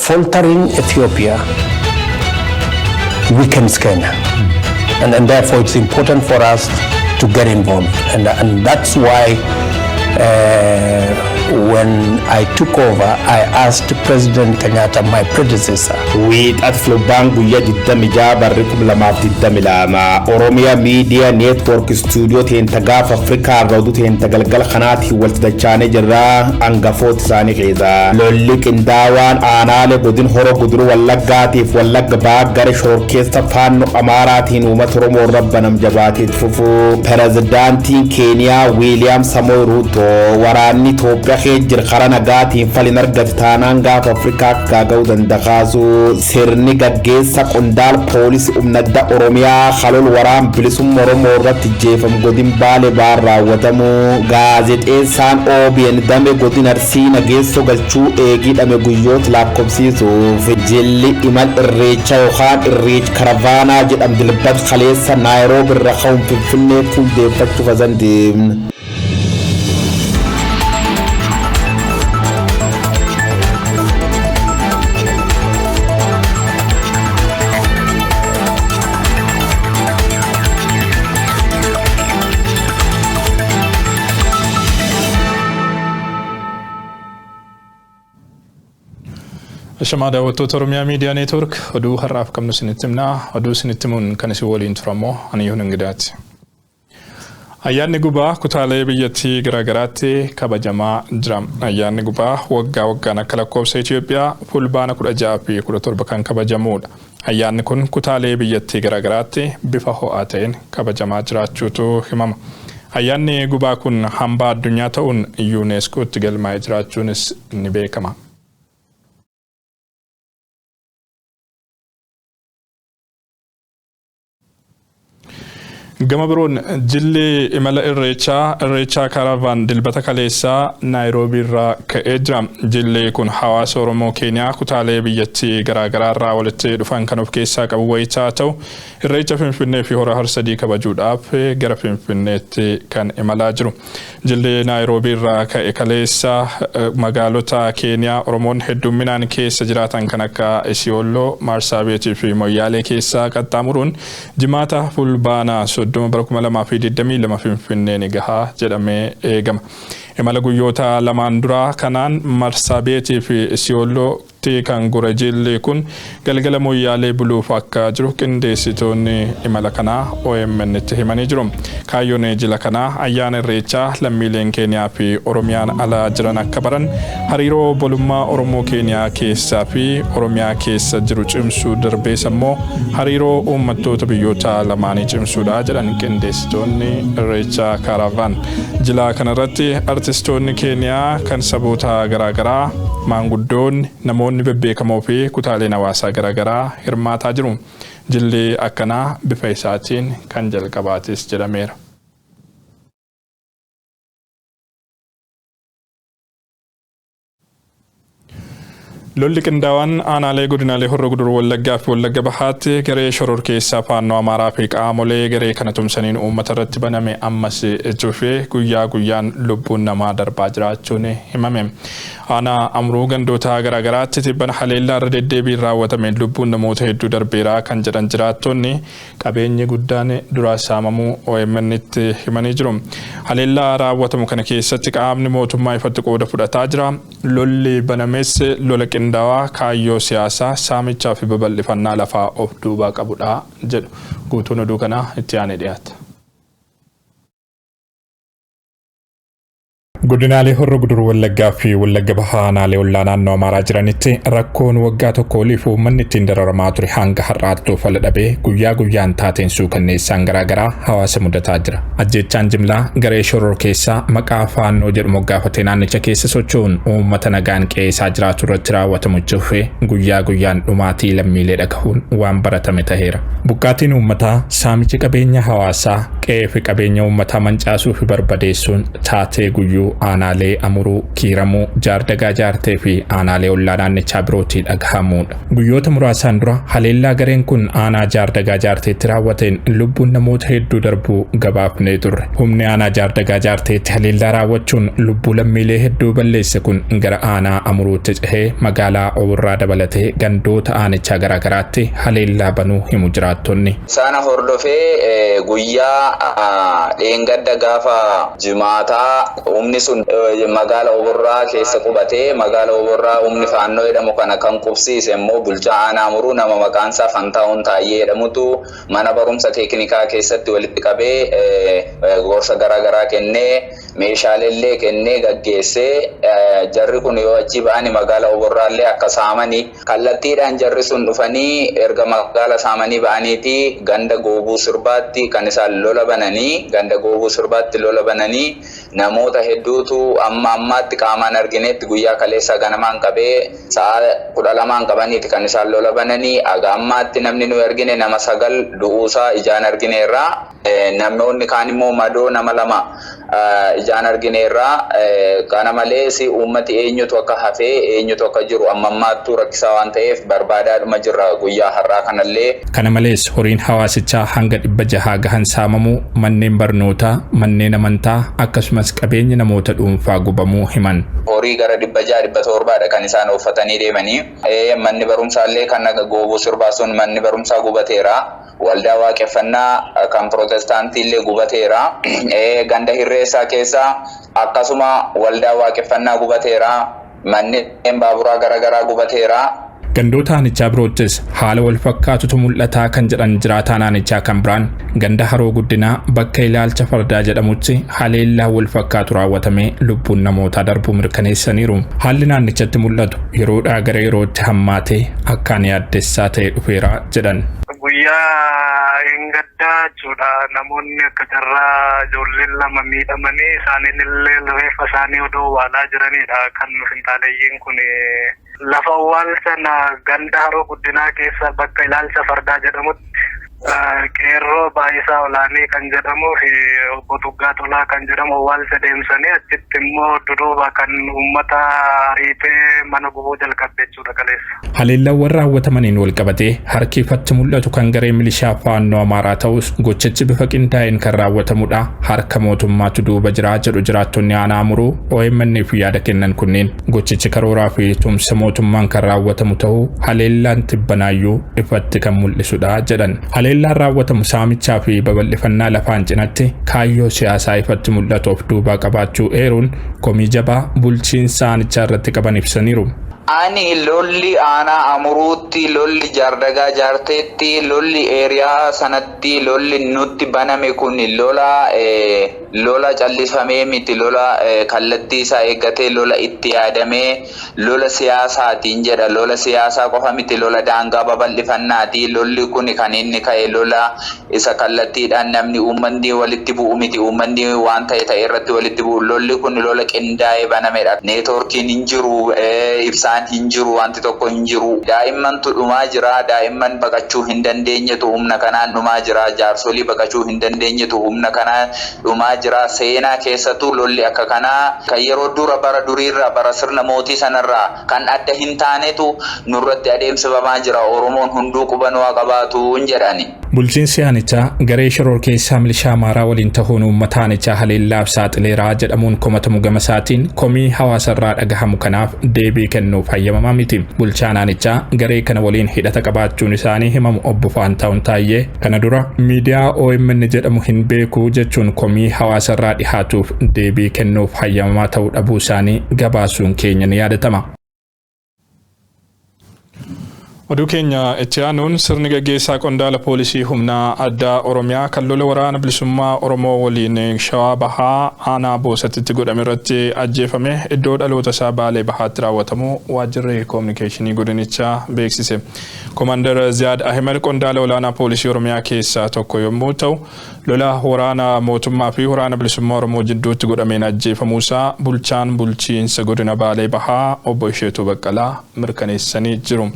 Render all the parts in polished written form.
Faltering Ethiopia weakens Kenya. And therefore it's important for us to get involved. And that's why when I took over, I asked President Kenyatta, my predecessor, Wiixat Fulbaan guyyaa 26 barri 2022 Oromiyaa Miidiyaa Neetwoork Istuudiyoo teenta gaafa Afrikaa irra oduu teenta galgala kanaatiin walitti dachaanee jirra hangafoota isaanii keessa. Lolli qindaawaan aanaalee godin Horoo Guduruu Wallaggaatiif Wallagga Bahaa gara shororkeessa Faannoo Amaaraatiin uummata Oromoo irra banam jabaatee itti fufu. Pirezidaantiin Keeniyaa Wiiliyaam Samoy Ruuto waraanni Itoophiyaa keessa jira karaa nagaatiin falin argate taanaan gaafa Afrikaa akka ga'uu danda'a kaasu. Sirni gaggeessa qondaal poolisii humna adda Oromiyaa halool waraan bilisummaa Oromoo irratti jeefamu godin Baalee ba'aan raawwatamu. Gaazexeessaan OBN damee godin Arsii Nageessoo galchuu eegidhame guyyoota lakkoofsiisuuf jilli imal irreecha yookaan irreecha karavaanaa jedhamu dilbata kaleessa Naayiroobi irra ka'uun Finfinnee fuuldeeffachuuf asan deemna. Ashamaa daawwattoota Oromiyaa Miidiyaa Neetwoork oduu har'aaf qabnu isinitti himna. Oduu isinitti himuun kan isin waliin turammoo Aniyyuun Ingidaati. Ayyaanni Gubaa kutaalee biyyattii garaagaraatti kabajamaa jira. Ayyaanni Gubaa waggaa waggaan akka lakkoofsa Itoophiyaa fulbaana 16 fi 17 kan kabajamudha. Ayyaanni kun kutaalee biyyattii garaagaraatti bifa ho'aa ta'een kabajamaa jiraachuutu himama. Ayyaanni Gubaa kun hambaa addunyaa ta'uun UNESCOtti galmaa'ee jiraachuunis ni beekama. Gama biroon jilli imala irreechaa Irreechaa Karavaan dilbata kaleessaa Naayiroobii irraa ka'ee jira. Jilli kun hawaasa Oromoo Keeniyaa kutaalee biyyattii garaagaraa irraa walitti dhufan kan of keessaa qabu wayitaa ta'u Irreecha Finfinnee fi Hora Harsadii kabajuudhaaf gara Finfinneetti kan imalaa jiru. Jilli Naayiroobii irraa ka'e kaleessa magaalota Keeniyaa Oromoon hedduminaan keessa jiraatan kan akka Isiyooloo, Maarsaabeetii fi Moyyaalee keessaa qaxxaamuruun Jimaata Fulbaana 30 bara 2022 Finfinnee ni gaha jedhamee eegama. Imala guyyoota lamaan duraa kanaan Marsaabeetii fi Isiyoolootti kan gore jilli kun galgala Moyyaalee buluuf akka jiru qindeessitoonni imala kanaa OMN'tti himanii jiru. Kaayyoon jila kanaa ayyaana Irreechaa lammiileen Keeniyaa fi Oromiyaan ala jiran akka baran hariiroo obbolummaa Oromoo Keeniyaa keessaa fi Oromiyaa keessa jiru cimsuu darbees ammoo hariiroo uummattoota biyyoota lamaanii cimsuudha jedhan qindeessitoonni Irreechaa Kaaraavaan. Jila kanarratti artistoonni Keeniyaa kan saboota garaagaraa, maanguddoonni, namoonni bebbeekamoo fi kutaaleen hawaasaa garaagaraa hirmaataa jiru. Jilli akkanaa bifa isaatiin kan jalqabaatis jedhameera. Lolli qindaawaan aanaalee godinaalee Horro Guduruu Wallaggaa fi Wallagga Bahaatti garee shororkeessaa Faannoo Amaaraa fi qaamolee garee kana tumsaniin uummata irratti baname ammas itti fufee guyyaa guyyaan lubbuun namaa darbaa jiraachuun himame. Aanaa Amuruu gandoota garaagaraatti tibbana haleellaa irra deddeebiin raawwatameen lubbuun namoota hedduu darbeera kan jedhan jiraattonni qabeenyi guddaan duraa saamamuu OMN'tti himanii jiru. Haleellaa raawwatamu kana keessatti qaamni mootummaa ifatti qooda fudhataa jira. Lolli banames lola qindaawaa kaayyoo siyaasaa saamichaa fi babal'ifannaa lafaa of duubaa qabudha jedhu. Guutuun oduu kanaa itti aanee dhiyaata. Godinaalee Horro Guduruu Wallaggaa fi Wallagga Bahaa aanaalee ollaa naannoo Amaaraa jiranitti rakkoon waggaa tokko oliif uummanni ittiin dararamaa ture hanga har'aattuu fala dhabee guyyaa guyyaan taateen suukanneessaan garaagaraa hawaasa mudataa jira. Ajjeechaan jimlaa garee shororkeessaa maqaa Faannoo jedhu moggaafatee naannicha keessa socho'uun uummata nagaan qe'ee isaa jiraatu irratti raawwatamu itti fufee guyyaa guyyaan dhumaatii lammiilee dhagahuun waan baratame taheera. Buqqaatiin uummataa, saamichi qabeenya hawaasaa, Qe'ee fi qabeenya uummataa mancaasuu fi barbadeessuun taatee guyyuu aanaalee Amuruu, Kiiramuu, Jaardagaa Jaartee fi aanaalee ollaa naannichaa birootii dhagahamuudha. Guyyoota muraasaan dura haleellaa gareen kun aanaa Jaardagaa Jaarteetti raawwateen lubbuun namoota hedduu darbuu gabaafnee turre. Humni aanaa Jaardagaa Jaarteetti haleellaa raawwachuun lubbuu lammiilee hedduu balleesse kun gara aanaa Amuruutti cehee magaalaa Oborraa dabalatee gandoota aanichaa garaagaraatti haleellaa banuu himu jiraattonni. Sana hordofee guyyaa dheengadda gaafa Jimaataa humni sun magaala Oborraa keessa qubatee, magaala Oborraa humni Faannoo jedhamu kana kan qubsiise immoo bulchaa aanaa Amuruu nama maqaan isaa Fantaa'uun Taayyee jedhamutu mana barumsa teeknikaa keessatti walitti qabee, gorsa garaagaraa kennee, meeshaalee kennee gaggeessee, jarri kun yoo achi ba'ani magaala Oborraallee akka saamanii kallattiidhaan jarri sun dhufanii erga magaala saamanii ba'aniiti ganda Goobuu Sirbaatti kan isaan lola bananii. Ganda Goobuu Sirbaatti lola bananii namoota hedduutu amma ammaatti qaamaan arginetti guyyaa kaleessa ganamaan qabee sa'a 12 qabaniiti kan isaan lola bananii. Aga ammaatti namni nuyi argine nama 9 du'uusaa ijaan argineerra. Namoonni kaan immoo madoo nama 2 ijaan argineerra. Kana malees uummati eenyutu akka hafee eenyutu akka jiru amma ammaattuu rakkisaa waan ta'eef barbaadaadhuma jirra guyyaa har'aa kanallee. Kana malees horiin hawaasichaa hanga 600 gahan saamamuu, manneen barnootaa, manneen amantaa akkasumas qabeenya namoota dhuunfaa gubamuu himan. Horii gara 600, 700dha kan isaan ooffatanii deemanii. Manni barumsaallee kan Goobuu Sirbaa sun manni barumsaa gubateera. Waldaa waaqeffannaa kan Pirootestaantii illee gubateera. Ganda Hirreessaa keessa akkasuma waldaa waaqeffannaa gubateera. Manneen baaburaa garaagaraa gubateera. Gandoota aanichaa biroottis haala wal fakkaatutu mul'ataa kan jedhan jiraataa aanichaa kan biraan, ganda Haroo Guddinaa bakka Ilaalcha Fardaa jedhamutti haleellaa wal fakkaatu raawwatamee lubbuun namootaa darbuu mirkaneessaniiru. Haalli naannichatti mul'atu yeroodhaa gara yerootti hammaatee akkaan yaaddessaa ta'e dhufeera jedhan. Guyyaa hin gaddaa jechuudha, namoonni akka carraa ijoolleen 2 miidhamanii, isaaniin illee reeffa isaanii odoo awwaalaa jiranidha kan finxaaleeyyiin kun lafa awwaalcha ganda Haroo Guddinaa keessa bakka Ilaalcha Fardaa jedhamutti qeerroo Baay'isaa Olaanii kan jedhamuu fi obbo Tuggaa Tolaa kan jedhamu awwaalcha deemsanii, achitti immoo duduuba kan uummata riitee mana gubuu jalqabde jechuudha kaleessa. Haleellaawwan raawwatamaniin wal qabatee harki ifatti mul'atu kan garee milishaa Faannoo Amaaraa ta'us, gochichi bifa qindaa'een kan raawwatamudha. Harka mootummaatu duuba jira jedhu jiraattonni aanaa Amuruu OMN fi yaada kennan kunneen. Gochichi karooraa fi tumsa mootummaan kan raawwatamu ta'uu haleellaan tibbanaayyuu ifatti kan mul'isudha jedhan. Haleellaan raawwatamu saamichaa fi babal'ifannaa lafaan cinatti kaayyoo siyaasaa ifatti mul'atu of duubaa qabaachuu eeruun komii jabaa bulchiinsa aanichaa irratti qaban ibsaniiru. Ani lolli aanaa Amuruutti, lolli Jaardagaa Jaarteetti, lolli eeriyaa sanatti, lolli nutti baname kun lola callifamee miti, lola kallattii isaa eeggatee, lola itti yaadamee, lola siyaasaatiin jedha. Lola siyaasaa qofa miti, lola daangaa babal'ifannaati. Lolli kun kan inni ka'e lola isa kallattiidhaan namni uummanni walitti bu'u miti, uummanni waan ta'e ta'e irratti walitti bu'u. Lolli kun lola qindaa'ee banamedha. Neetwoorkiin hin jiru, ibsaan hin jiru, wanti tokko hin jiru. Daa'immantu dhumaa jira, daa'imman baqachuu hin dandeenyetu humna kanaan dhumaa jira, jaarsolii baqachuu hin dandeenyetu humna kanaan dhumaa jira. Seenaa keessattuu lolli akka kanaa kan yeroo dura bara duriirraa, bara sirna mootii sanarraa kan adda hin taanetu nurratti adeemsifamaa jira. Oromoon hunduu qubanuu haa qabaatu hin jedhani. Bulchiinsi aanichaa garee shoror keessaa milishaa Amaaraa waliin ta'uun uummata aanichaa haleellaaf saaxileeraa jedhamuun komatamu gama isaatiin komii hawaasarraa dhagahamu kanaaf deebii kennuuf hayyamamaa miti. Bulchaan aanichaa garee kana waliin hidhata qabaachuun isaanii himamu obbo Faantaawun Taayyee kana dura miidiyaa OMN jedhamu hin beeku jechuun komii hawaasarraa dhihaatuuf deebii kennuuf hayyamamaa ta'uu dhabuu isaanii gabaasuun keenya ni yaadatama. Oduu keenya itti aanuun, sirni gaggeessaa qondaala poolisii humnaa addaa Oromiyaa kan lola Waraana Bilisummaa Oromoo waliin Shawaa Bahaa aanaa Boosatitti godhame irratti ajjeefame iddoo dhaloota isaa Baalee Bahaatti raawwatamu waajjirri koominikeeshinii godinichaa beeksise. Koomaandar Ziyaad Ahmed qondaala olaanaa poolisii Oromiyaa keessaa tokko yommuu ta'u, lola waraana mootummaa fi Waraana Bilisummaa Oromoo jidduutti godhameen ajjeefamuusaa bulchaan bulchiinsa godina Baalee Bahaa obbo Isheetuu Baqqalaa mirkaneessanii jiru.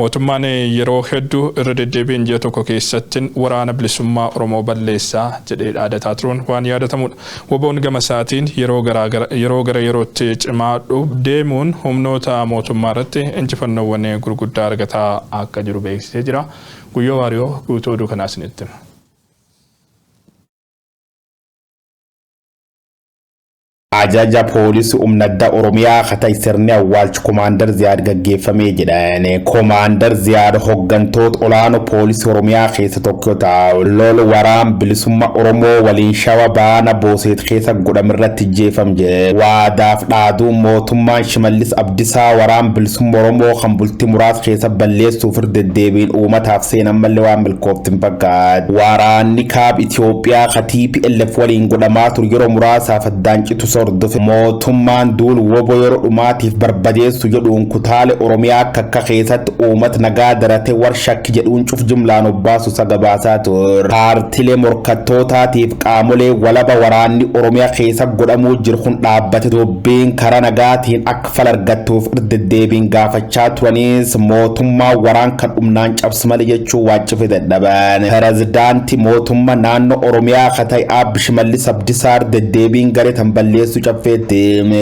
Mootummaan yeroo hedduu irra deddeebiin ji'a tokko keessatti Waraana Bilisummaa Oromoo balleessaa jedhee dhaadataa turuun waan yaadatamudha. WBOn gama isaatiin yeroo yeroo gara yerootti cimaa deemuun humnoota mootummaa irratti injifannoowwan gurguddaa argataa akka jiru beeksisee jira. Guyyoo Waariyoo guutuu oduu kanaa isinitti hima. Ajaja poolisii humna addaa Oromiyaa ka ta'e sirni awwaalchi Komaandar Ziyaad gaggeeffamee jedhan. Komaandar Ziyaad hoggantoota olaanoo poolisii Oromiyaa keessa tokko yoo ta'u, lola waraan bilisummaa Oromoo waliin Shawa Baana Booseet keessa godhame irratti ijjeefam jedhe. Waadaaf dhaaduun mootummaan Shimallis Abdisaa waraan bilisummaa Oromoo kan bultii muraasa keessa balleessuuf irra deddeebiin uummataaf seenan mallee waan milkoofte hin fakkaatu. Waraanni kaaba Itoophiyaa ka TPLF waliin godhamaa ture yeroo muraasaaf addaan citu hordofe mootummaan duul WBO yeroo dhumaatiif barbadeessu jedhuun kutaalee Oromiyaa akka akka keessatti uummata nagaa darate warshakki jedhuun cuf jumlaan obbaasu isa gabaasaa ture. Paartilee morkattootaatiif qaamolee walaba waraanni Oromiyaa keessa godhamuu jiru kun dhaabbate dubbiin karaa nagaatiin akka fala argattuuf irra deddeebiin gaafachaa turanis mootummaa waraan kan humnaan cabsu malee jechuun waaccife dadhaban. Pirezidaantii mootummaa naannoo Oromiyaa ka ta'e Aabbi Shimallis Abdisaa irra deddeebiin garee tan balleessuu caffeetti.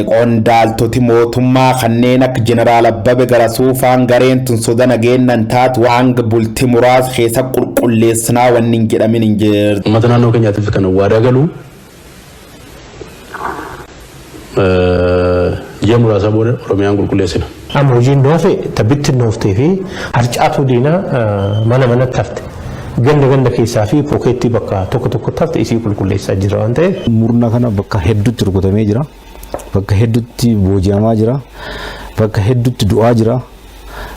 Qondaaltoti mootummaa kanneen akka Jeneraal Abbabe Garasuufaan gareen tun soda nageennan taatu hanga bultii muraasa keessa qulqulleessinaa wanni hin jedhamin hin jirtu. Uummata naannoo keenyaatiif kan waadaa galu ji'a muraasa booda Oromiyaan qulqulleessina. Amma hojiin nu hafe ta bittinnooftee fi harcaatuu diinaa mana manatti hafte. Ganda ganda keessaa fi pookeettii bakka tokko tokkotti hafte isii qulqulleessaa jira waan ta'eef. Murna kana bakka hedduutti rukutamee jira. Bakka hedduutti booji'amaa jira. Bakka hedduutti du'aa jira.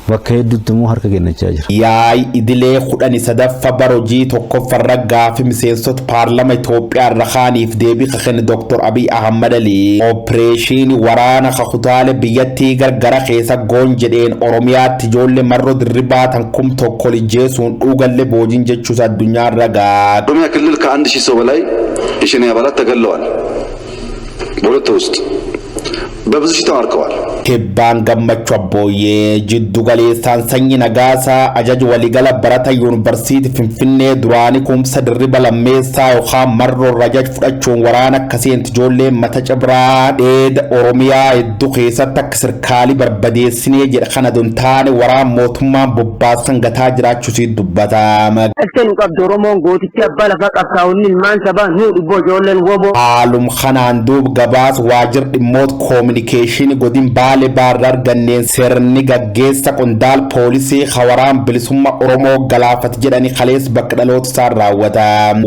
Bakka hedduutti immoo harka kennachaa jira. Yaa'ii idilee 13ffa bara hojii tokkoffarra gaaffii miseensota paarlama Itoophiyaa irra kaaniif deebii ka kenne Dr. Abiy Ahmad Ali opereeshinii waraana ka kutaalee biyyattii gargara keessa goon jedheen Oromiyaatti ijoollee marroo dirribaa tan 1000 lijjeesuun dhuugallee boojiin jechuus addunyaa irra gaa. ኦሮሚያ ክልል ከአንድ ሺህ ሰው በላይ የሸኔ አባላት ተገለዋል። በሁለት ውስጥ በብዙ ሺህ ተማርከዋል። Kibbaan Gammachuu Abbooyyee jiddu galeessaan Sanyii Nagaasaa ajaja waliigala barata yuunivarsiitii Finfinnee duraanii Kumsa Dirriba Lammeessaa yookaan Marroo irraa ajaja fudhachuun waraana akka seentu ijoollee mata cibraa dheeda Oromiyaa hedduu keessatti akka sirkaalii barbadeessinee jedha kana don taane waraan mootummaan bobbaasan gataa jiraachuusii dubbata. Akka nu qabdu Oromoon gootichi abbaa lafaa qabsaa'onni ilmaan sabaa nu dhibboo ijoolleen woboo. Haalum kanaan duub gabaas waajjir dhimmoota koominikeeshinii godin Baalee baarraa arganneen sirni gaggeessa qondaal poolisii hawaraan bilisummaa Oromoo galaafate jedhanii kalees bakka dhaloota isaan raawwata.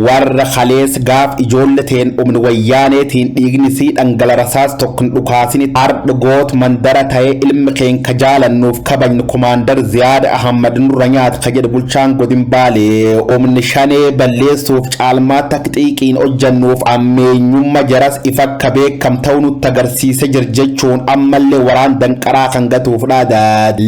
Warra kalees gaaf ijoollee teen humni wayyaaneetiin dhiigni sii dhangala rasaas tokko hin dhukaasin ardha goot mandara ta'ee ilmi keen ka jaalannuuf kabajnu komaandar Ziyaad Ahmad nurra nyaata ka jedhe bulchaan godin Baalee humni shanee balleessuuf caalmaatti akka xiiqiin hojjannuuf ammeenyummaa jaras ifa akka beekam ta'uu nutti agarsiise jira jechuun ammallee waraan danqaraa kan gatuuf dhaada.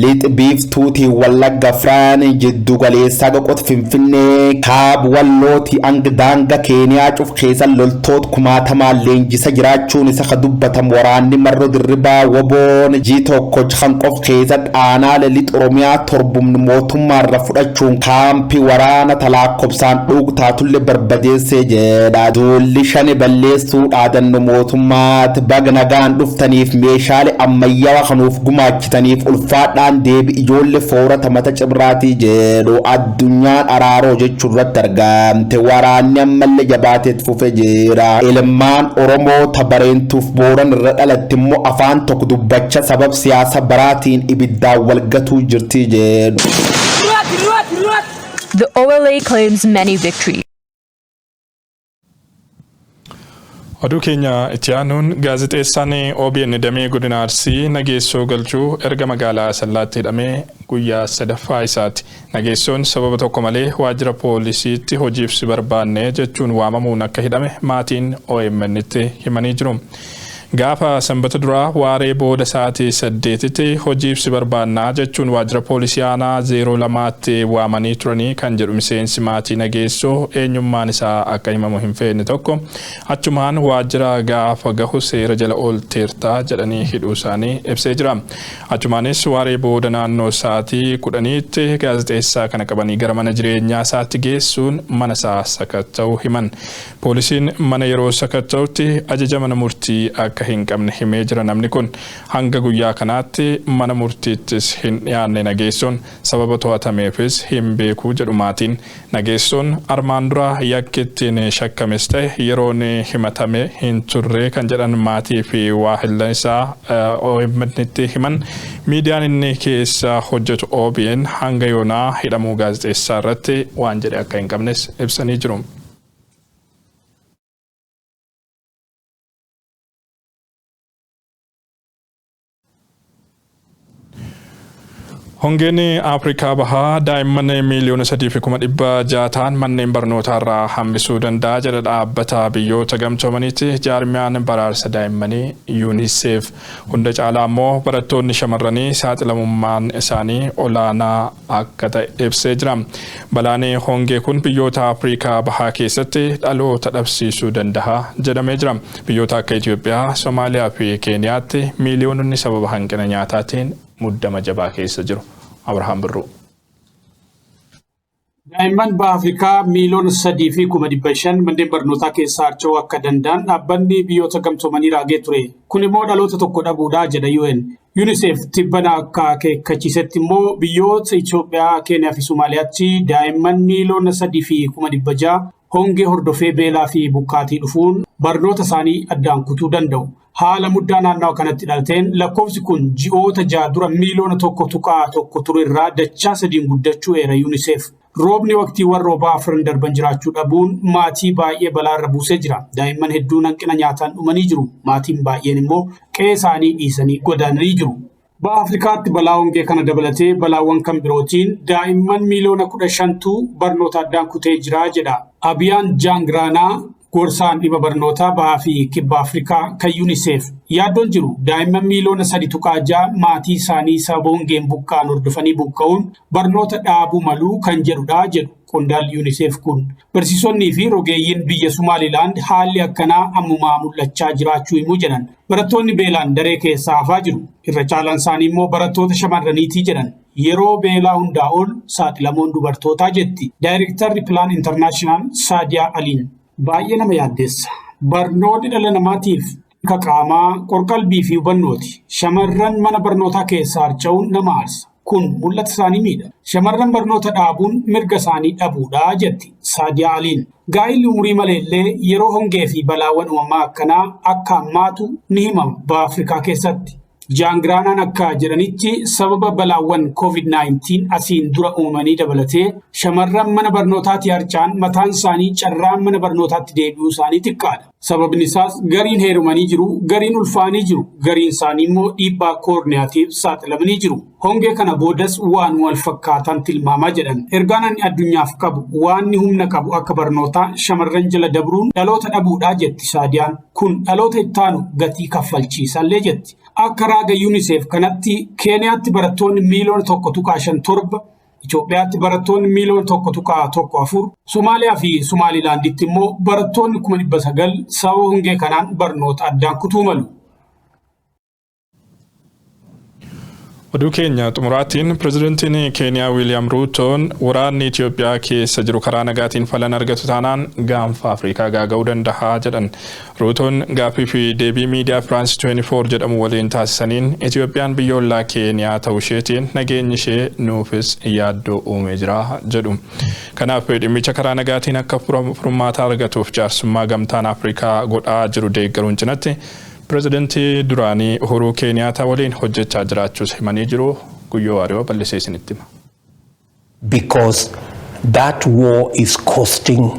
Lixa biiftuutii Wallagga Firaan jiddu galeessaa qoqot Finfinnee kaab wallootii hanga daanga Keeniyaa cuf keessa loltoota kumaatamaan leenjisa jiraachuun isa ka dubbatamu waraanni marroo dirribaa woboon ji tokko kan qof keessa aanaalee lixa Oromiyaa torbumni mootummaarra fudhachuun kaampii waraana talaakkobsaan dhugu taatullee barbadeessee jedha. Duulli shani balleessuu dhaadannu mootummaatti baga nagaan dhuftaniif meeshaalee ammayyaawaa kanuuf gumaachitaniif ulfaadhaan deebi ijoollee foorata mata cibraatii jedhu addunyaan araaroo jechuu irratti argamte waraanni ammallee jabaateet fufe jira. Ilmaan Oromoo tabareentuuf booran irra dhalatte immoo afaan tokko dubbacha sabab siyaasa baraatiin ibiddaan walgatuu jirti jedhu. The OLA claims many victories. Oduu keenya itti aanuun gaazexeessaan OBN damee godina Arsii Nageessoo Galchuu erga magaalaa Asallaatti hidhamee guyyaa sadaffaa isaati. Nageessoon sababa tokko malee waajjira poolisiitti hojiif si barbaanne jechuun waamamuun akka hidhame maatiin OMN'tti himanii jiru. Gaafa Sanbata duraa waaree booda sa'aatii 8tti hojiif si barbaannaa jechuun waajjira poolisii aanaa 02tti waamanii turanii kan jedhu miseensi maatii Nageessoo eenyummaan isaa akka himamu hin feene tokko, achumaan waajjira gaafa gahu seera jala oolteertaa jedhanii hidhuu isaanii ibsee jira. Achumaanis waaree booda naannoo sa'aatii 10tti gaazexeessaa kana qabanii gara mana jireenyaa isaatti geessuun mana isaa sakatta'uu himan. Poolisiin mana yeroo sakatta'utti ajaja mana murtii akka hin qabne himee jira namni kun. Hanga guyyaa kanaatti mana murtiittis hin dhiyaanne Nageessoon, sababa to'atameefis hin beeku jedhu maatiin. Nageessoon armaan dura yakki ittiin shakkames ta'e yeroon himatame hin turre kan jedhan maatii fi waahillan isaa OMN'tti himan, miidiyaan inni keessa hojjetu OBN hanga yoonaa hidhamuu gaazexeessaa irratti waan jedhe akka hin qabnes ibsanii jiru. Hongeen Afrikaa Bahaa daa'imman 3,600,000 ta'an manneen barnootaa irraa hambisuu danda'a jedha dhaabbata Biyyoota Gamtoomaniitti jaarmiyaan baraarsa daa'immanii UNICEF. Hunda caalaa immoo barattoonni shamarranii saaxilamummaan isaanii olaanaa akka ta'e ibsee jira. Balaan hongee kun biyyoota Afrikaa Bahaa keessatti dhaloota dhabsiisuu danda'a jedhamee jira. Biyyoota akka Itoophiyaa, Somaaliyaa fi Keeniyaatti miiliyoononni sababa hanqina nyaataatiin muddama jabaa keessa jiru. Abrahaam Birruu. Daa'imman Baha Afrikaa 3,500,000 manneen barnootaa keessaa harca'uu akka danda'an dhaabbanni Biyyoota Gamtoomanii raagee ture. Kun immoo dhaloota tokko dhabuudha jedha UN. UNICEF tibbana akka akeekkachiisetti immoo biyyoota Itoophiyaa, Keeniyaa fi Somaaliyaatti daa'imman 3,600,000 hongee hordofee beelaa fi buqqaatii dhufuun barnoota isaanii addaan kutuu danda'u. Haala muddaa naannawa kanatti dhalateen lakkoofsi kun ji'oota 6 dura 1.1 miliyoona ture irraa dachaa sadiin guddachuu eera UNICEF. Roobni waqtiiwwan roobaa afran darban jiraachuu dhabuun maatii baay'ee balaarra buusee jira. Daa'imman hedduun hanqina nyaataan dhumanii jiru. Maatiin baay'een immoo qe'ee isaanii dhiisanii godaananii jiru. Baha Afrikaatti balaa hongee kana dabalatee balaawwan kan birootiin daa'imman 15 miiliyoonatu barnoota addaan kutee jira jedha. Abiyaan Jaangiraanaa, gorsaan dhimma barnootaa Bahaa fi Kibba Afrikaa kan UNICEF. Yaaddoon jiru daa'imman 3.6 miiliyoona maatii isaanii sababa hongeen buqqa'an hordofanii buqqa'uun barnoota dhaabuu maluu kan jedhudha jedhu qondaalli UNICEF kun. Barsiisonnii fi rogeeyyiin biyya Sumaalilaand haalli akkanaa ammumaa mul'achaa jiraachuu himuu jedhan. Barattoonni beelaan daree keessaa hafaa jiru. Irra caalaan isaanii immoo barattoota shamarraniitii jedhan. Yeroo beelaa hundaa ol saaxilamoon dubartootaa jetti. Daayirektarri Plan International Saadiyaa Aliin. Baay'ee nama yaaddeessa. Barnoonni dhala namaatiif ka qaamaa, qorqalbii fi hubannooti. Shamarran mana barnootaa keessaa harca'uun nama aarsa. Kun mul'ata isaanii miidha. Shamarran barnoota dhaabuun mirga isaanii dhabuudha jetti Saadiyaa Aliin. Gaa'illi umurii maleellee yeroo hongee fi balaawwan uumamaa akkanaa akka hammaatu ni himama Baha Afrikaa keessatti. Jaangiraanaan akka jedhanitti, sababa balaawwan COVID-19 asiin dura uumamanii dabalatee shamarran mana barnootaatti harca'an mataan isaanii carraan mana barnootaatti deebi'uu isaanii xiqqaadha. Sababni isaas gariin heerumanii jiru, gariin ulfaanii jiru, gariin isaanii immoo dhiibbaa koorniyaatiif saaxilamanii jiru. Hongee kana boodas waan wal fakkaatan tilmaamaa jedhan. Ergaan ani addunyaaf qabu, waan humna qabu akka barnootaa shamarran jala dabruun dhaloota dhabuudhaa jetti Saadiyaan. Kun dhaloota ittaanu gatii kaffalchiisallee jetti. Akka raaga UNICEF kanatti Keeniyaatti barattoonni 1.57 miiliyoona, Itoophiyaatti barattoonni 1.14 miiliyoona, Somaaliyaa fi Somaalilaanditti immoo barattoonni 900,000 sababa hongee kanaan barnoota addaan kutuu malu. Oduu keenya xumuraatiin, pirezidantiin Keeniyaa Wiiliyaam Ruutoon waraanni Itoophiyaa keessa jiru karaa nagaatiin falan argatu taanaan gaanfa Afrikaa gaaga'uu danda'a jedhan. Ruutoon gaaffii fi deebii miidiyaa Firaans 24 jedhamu waliin taasisaniin, Itoophiyaan biyya ollaa Keeniyaa ta'uu isheetiin nageenyi ishee nuufis yaaddoo uumee jira jedhu. Kanaaf dhimmicha karaa nagaatiin akka furmaata argatuuf jaarsummaa gamtaan Afrikaa godhaa jiru deeggaruun cinatti pirezidantii duraanii Uhuruu Keeniyaataa waliin hojjechaa jiraachuus himanii jiru. Guyyoo Waariyoo bal'isee isinitti hima. Because that war is costing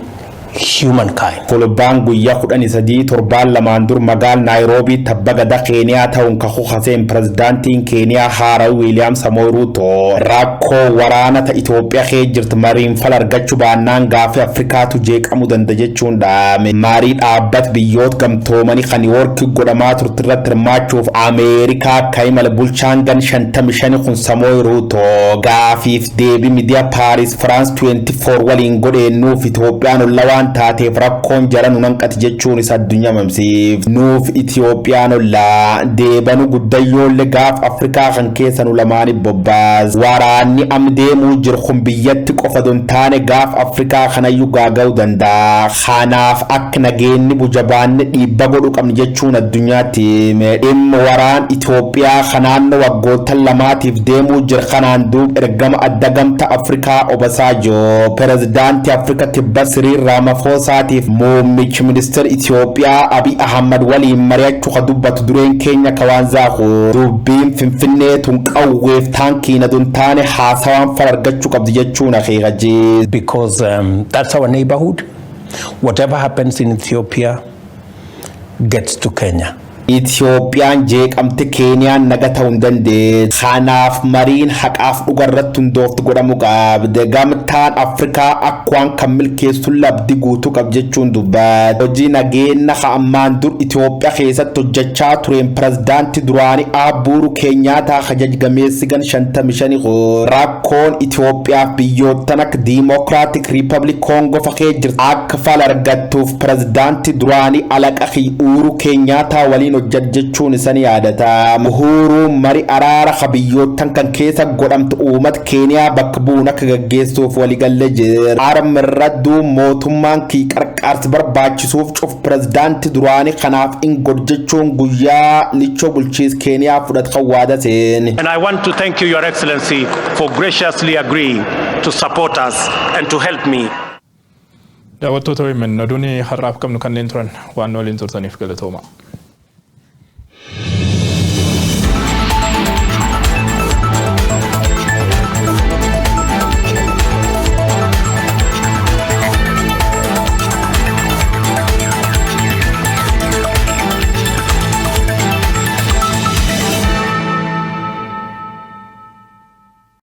humankind. Fulbaan guyyaa 13, torbaan 2n dur, magaal Naayiroobii tabba gada Keeniyaa ta'uun kakuu kaseen pirezidaantiin Keeniyaa haaraa Wiiliyaam Samoy Ruuto, rakkoo waraana ta Itoophiyaa kee jirtu mariin fala argachuu baannaan gaafii Afrikaatu jeeqamuu danda'a jechuun dhaame. Marii dhaabbat biyyoota gamtoomanii kan Niiwoorkii godhamaa turte irratti hirmaachuuf Ameerikaa akka imala bulchaan gan 55 kun Samoy Ruuto, gaafiif deebii miidiyaa Paaris Firaans 24 waliin godheennuuf Itoophiyaan olla waan taateef rakkoon jara nu hanqati jechuun isa addunyaa mamsiif. Nuuf Itoophiyaan ollaa deebanu guddayyoollee gaaf Afrikaa kan keessa nu lamaanii bobbaas. Waraanni am deemuu jiru kun biyyatti qofa don taane gaaf Afrikaa kanayyuu gaaga'uu danda'a. Kanaaf akka nageenyi bujabaanne dhiibba godhu qabni jechuun addunyaatti hime. Dhimma waraan Itoophiyaa kan naannoo waggoottan 2tiif deemuu jira kanaan duub ergama adda gamta Afrikaa Obasanjo, pirezidaantii Afrika Kibba Siriil Raamafoosaatiif muummichi ministeera Itoophiyaa Abiy Ahmad waliin mari'achuu ka dubbatu dureen keenya Kawaanzaaku, dubbiin Finfinnee tun qawweef taankii na dun taane haasawaan fala argachuu qabdi jechuun akeekachiise. Because that's our neighborhood. Whatever happens in Ethiopia gets to Kenya. Itoophiyaan jeeqamte Keeniyaan naga ta'uu hin dandeessu. Kanaaf mariin haqaaf dhuga irratti hundooftu godhamuu qabdi. Gamtaan Afrikaa akka waan kan milkeessu labdi guutuu qab jechuun dubbata. Hojii nageenya ammaan dur Itoophiyaa keessatti hojjechaa tureen pirezidaantii duraanii Uhuru Keenyaataa hajaj gameessi gan 55 rakkoon Itoophiyaaf biyyoottan akka Democratic Republic Koongoo fakee jirtu akka fala argattuuf pirezidaantii duraanii alaqa Uhuru Keenyaataa waliin hojjet jechuun isani yaadata. Uhuru mari araara ka biyyoottan kan keessa godhamtu uummata Keeniyaa bakka bu'uun akka gaggeessuuf waliigallee jira. Armirradduu mootummaan kii qarqaarsi barbaachisuuf cuf pirezidaantii duraanii kanaaf in godh jechuun guyyaa lichoo bulchiis Keeniyaa fudhatu kan waada seen. And I want to thank you, Your Excellency, for graciously agreeing to support us and to help me. Daawwattoota OMN, oduun har'aaf qabnu kanneen turan. Waan waliin turtaniif galatooma.